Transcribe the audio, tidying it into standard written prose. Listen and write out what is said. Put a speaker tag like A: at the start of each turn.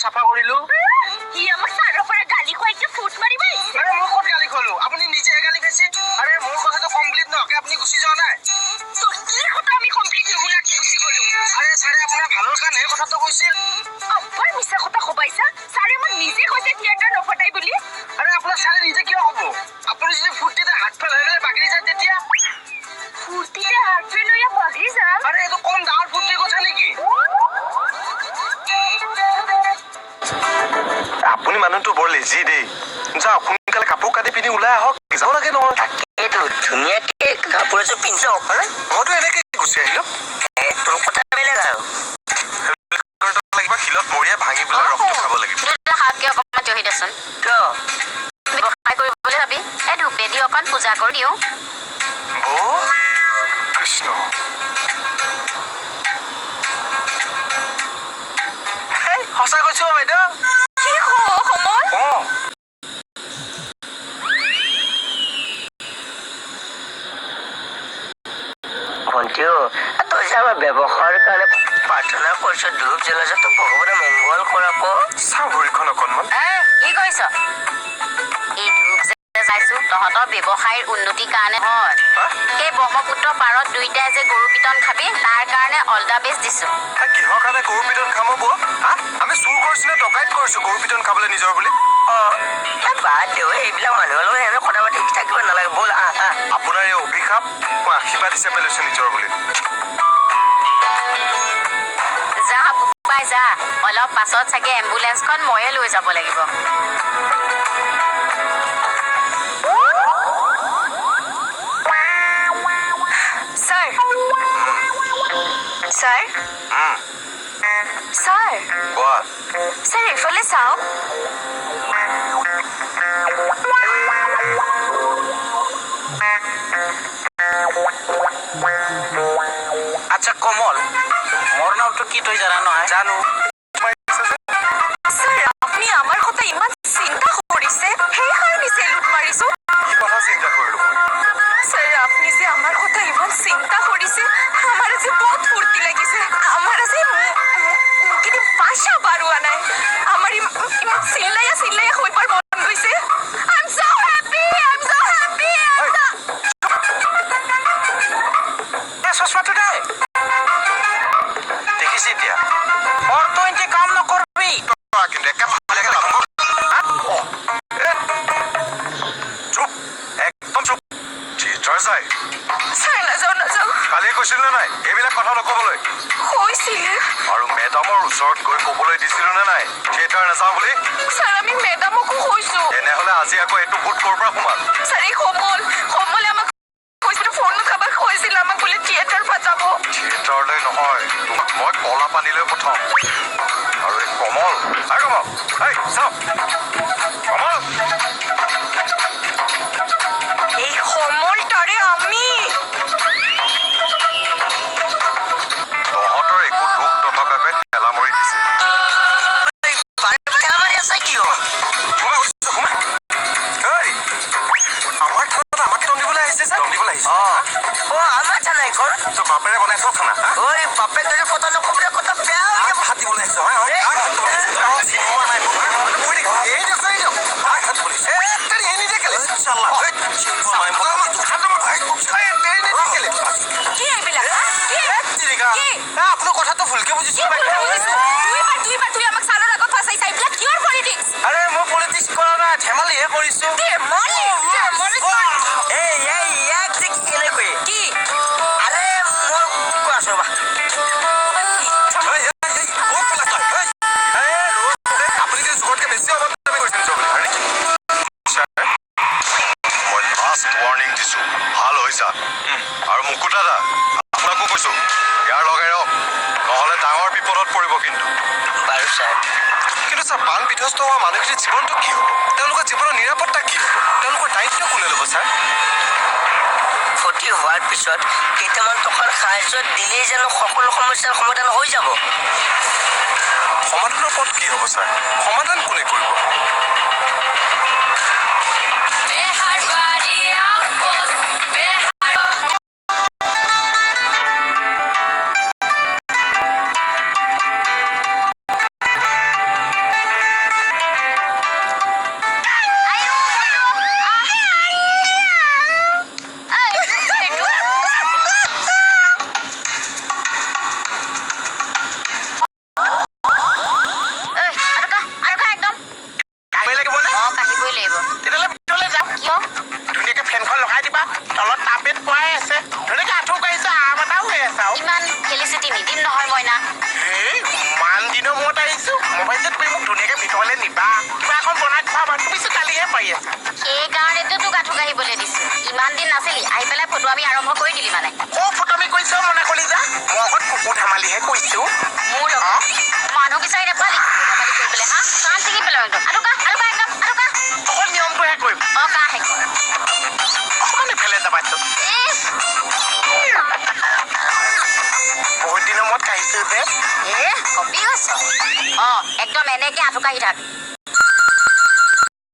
A: চাফা কৰিলো।
B: সি আমাক ছাৰৰ পৰা গালি খুৱাইকে ফুট মাৰিব আহিছে।
A: আৰে, মই ক'ত গালি খোৱালো? আপুনি নিজেহে গালি খাইছে। আৰে, মোৰ কথাটো কমপ্লিট নোহোৱাকে আপুনি গুচি যোৱা নাই?
B: তোৰ কি কথা আমি কমপ্লিট নুশুনাকে গুচি গলো?
A: আৰে, ছাৰে আপোনাৰ ভালৰ কাৰণেহে কথাটো কৈছিল।
B: আব্বাৰ মিছা কথা কবাইছা। ছাৰে মোক নিজে কৈছে থিয়েটাৰ নফটাই বুলি।
A: আৰে, আপোনাৰ ছাৰে নিজে কিয় ক'ব? আপুনি যদি ফূৰ্তিতে হাৰ্ট ফেইল হৈ পেলাই বাগৰি যায় তেতিয়া?
B: ফূৰ্তিতে হাৰ্ট ফেইল হৈ বাগৰি যাম?
A: আৰে, এইটো কম ডাঙৰ ফূৰ্তিৰ কথা নেকি?
C: আপুনি মানুহটো বৰ লেজি দেই। যাওক, সোনকালে কাপোৰ কানি পিন্ধি ওলাই আহক। যাব লাগে নহয়।
D: তাকেইতো, ধুনীয়াকে কাপোৰ এযোৰ পিন্ধি লওক।
C: মইতো এনেকে গুচি আহিলো।
D: এ, তোৰ কথা বেলেগ আৰু।
C: লাগিব শিলত মৰিয়াই ভাঙি পেলাই ৰসটো খাব লাগিব।
E: শাককে অকণমান জহি দেচোন।
D: কিয়?
E: ব্যৱসায় কৰিবলৈ ভাবি এই ধূপেদি অকণ পূজা কৰি দিওঁ।
C: বৌ, কৃষ্ণ।
A: এই, সঁচা কৈছো বাইদেউ।
B: কি সময়?
A: অ।
D: ভণ্টিও, তই যে আমাৰ ব্যৱসায়ৰ কাৰণে প্ৰাৰ্থনা কৰিছ, ধূপ জ্বলাইছ, তো ভগৱানে মংগল কৰাব।
C: চাওঁ ভৰিখন অকণমান।
E: কি কৰিছ? এই ধূপ যে চাইছো, তহঁতৰ ব্যৱসায়ৰ উন্নতিৰ কাৰণে হয়। সেই ব্ৰহ্মপুত্ৰ পাৰত দুইটাই যে গৰু পিটন খাবি, তাৰ কাৰণে অল the best দিছো।
C: কিহৰ কাৰণে গৰু পিটন খাম বৌ? হা, আমি চুৰ কৰিছো নে ডকাইত কৰিছো গৰু পিটন খাবলৈ নিজৰ বুলি?
D: অ, বাদ দে ঐ, এইবিলাক মানুহৰ লগত এনে কথা পাতি থাকিব নালাগে। ব'ল, আহ আহ।
C: আপোনাৰ এই অভিশাপ মই আশীৰ্বাদ হিচাপে লৈছো নিজৰ বুলি।
E: যা বোপাই যা, অলপ পাছত চাগে এম্বুলেঞ্চখন ময়ে লৈ যাব লাগিব।
B: Sir, sir, sir.
C: কোৱা।
B: ছাৰ, এইফালে চাওক।
A: আচ্ছা কমল, মোৰ নামটো কি তই জানা নহয়? জানো।
B: ছাৰ, আপুনি আমাৰ কথা ইমান চিন্তা কৰিছে, সেইকাৰণে চেলুট মাৰিছো।
C: কি কথা চিন্তা কৰিলো মই?
B: ছাৰ, আপুনি যে আমাৰ কথা ইমান চিন্তা কৰিছে, আমাৰ আজি বহুত ফূৰ্তি লাগিছে। আমাৰ আজি মুখেদি ভাষা বাৰোৱা নাই। আমাৰ ইমান চিল্লাইয়া চিল্লাইয়া কইবাৰ মন গৈছে। I am so happy, I am so happy.
A: এ, চশমাটো দে। দেখিছে এতিয়া, অৰ তই এনকে কাম নকৰবি।
C: কিন্তু একে ভালে। চুপ, একদম চুপ। থিয়েটাৰ চাই?
B: ছাৰ, নাযাওঁ, নাযাওঁ।
C: কালি কৈছিলো নে নাই এইবিলাক কথা নকবলৈ?
B: কৈছিলে।
C: আৰু মেডামৰ ওচৰত গৈ কবলৈ দিছিলো নে নাই থিয়েটাৰ নাযাওঁ বুলি?
B: ছাৰ, আমি মেডামকো কৈছো।
C: তেনেহলে আজি আকৌ এইটো ভূত ক'ৰ পৰা সোমাল?
B: ছাৰ, এই সমল, সমলে আমাক কৈছিল, ফোনত কাৰোবাক কৈছিল আমাক বোলে থিয়েটাৰ পঠাব।
C: থিয়েটাৰলৈ নহয়, তোমাক মই কলা পানীলৈ পঠাম। আৰু এই কমল, এই কমল, এই চাওক কমল।
B: এই সমল তাৰে আমি
C: তহঁতৰ একো দুখ নথকাকৈ ঠেলা মৰি দিছে।
D: বাৰে বাৰে ঠেলা মাৰি আছা কিয়?
C: সোমা, সোমা। ঐ, আমাৰ থানাত আমাকে দম দিবলৈ আহিছে যে? দম দিবলৈ আহিছে?
D: অ অ, আমাৰ থানা এইখন।
C: তোৰ বাপেৰে বনাই থোৱা থানা, হা?
D: ঐ, বাপেক যদি কথা নক'ব, কথা বেয়া হৈ যাব।
C: হাত দিবলৈ আহিছ? হয় হয়, হাত দিবলৈ আহিছ? চিনি পোৱা নাই মোক? বহি থাক। এই দিয়ক, এই দিয়ক। হাত দিবলৈ আহিছ? এ, তেৰি, এনে দিয়ে কেলে? চাল্লা, হেই, চিনি পোৱা নাই মোক। হাত দিব, এই, তেৰি, এনে দিয়ে কেলে?
B: কি এইবিলাক, হা? কি?
A: তিৰিকা।
B: কি?
A: এ, আপোনাৰ কথাটো ভুলকে বুজিছো।
B: কি ভুলকে বুজিছো? দুইবাৰ দুইবাৰ তুই আমাক ছাৰৰ আগত ফাঁচাইছা। এইবিলাক কিহৰ পলিটিক্স?
A: আৰে, মই পলিটিক্স কৰা নাই, ধেমালিহে কৰিছো।
B: ধেমালি, ধেমালি?
D: এই এই, ইয়াক যে কেনেকৈ
B: কি?
D: আৰে, মই কৈ আছো, ৰ'বা।
C: এই, এই, এই, ক'ত পলাইছ তই? এই, এই, ৰ'ব, এই, আপুনি যে জোখতকৈ বেছি অভদ্ৰামি কৰিছে নিজৰ বুলি। আৰে, ছাৰ, মই লাষ্ট ৱাৰ্ণিং দিছো, ভাল হৈ যা। আৰু মুকুতা দা, আপোনাকো কৈছো, ইয়াৰ লগাই ৰওক, নহ'লে ডাঙৰ বিপদত পৰিব কিন্তু।
D: বাৰু ছাৰ।
C: কিন্তু ছাৰ, বান বিধ্বস্ত হোৱা মানুহখিনিৰ জীৱনটো কি হ'ব? তেওঁলোকৰ জীৱনৰ নিৰাপত্তা কি হ'ব? তেওঁলোকৰ দায়িত্ব কোনে ল'ব ছাৰ?
D: ক্ষতি হোৱাৰ পিছত কেইটামান টকাৰ সাহায্য দিলেই জানো সকলো সমস্যাৰ সমাধান হৈ যাব?
C: সমাধানৰ পথ কি হ'ব ছাৰ? সমাধান কোনে কৰিব?
E: বেহাৰবাৰী আউটপোষ্ট, বেহাৰ। আহিবলৈ দিছো। ইমান দিন নাছিলি, আহি পেলাই ফটোৱামি আৰম্ভ কৰি দিলি মানে।
A: অ, ফটোৱামি কৰিছ মনা কলিজা? মই অকল কুকুৰ ধেমালিহে কৰিছো।
E: মোৰ লগত মানুহ বিচাৰি নাপালি কুকুৰ ধেমালি কৰিবলৈ? হা, কাণ ছিঙি পেলাওঁ একদম। আৰু কাহ, আৰু কাহ, একদম আৰু কাহ।
A: অকল নিয়মটোহে কৰিম।
E: অ, কাহ শেষ।
A: অকণমান ইফালে যাবাচোন।
E: ইছ।
A: বহুত দিনৰ মূৰত কাঢ়িছো যে।
E: এ, কঁপি গৈছ। অ, একদম এনেকে আঁঠু কাঢ়ি থাক।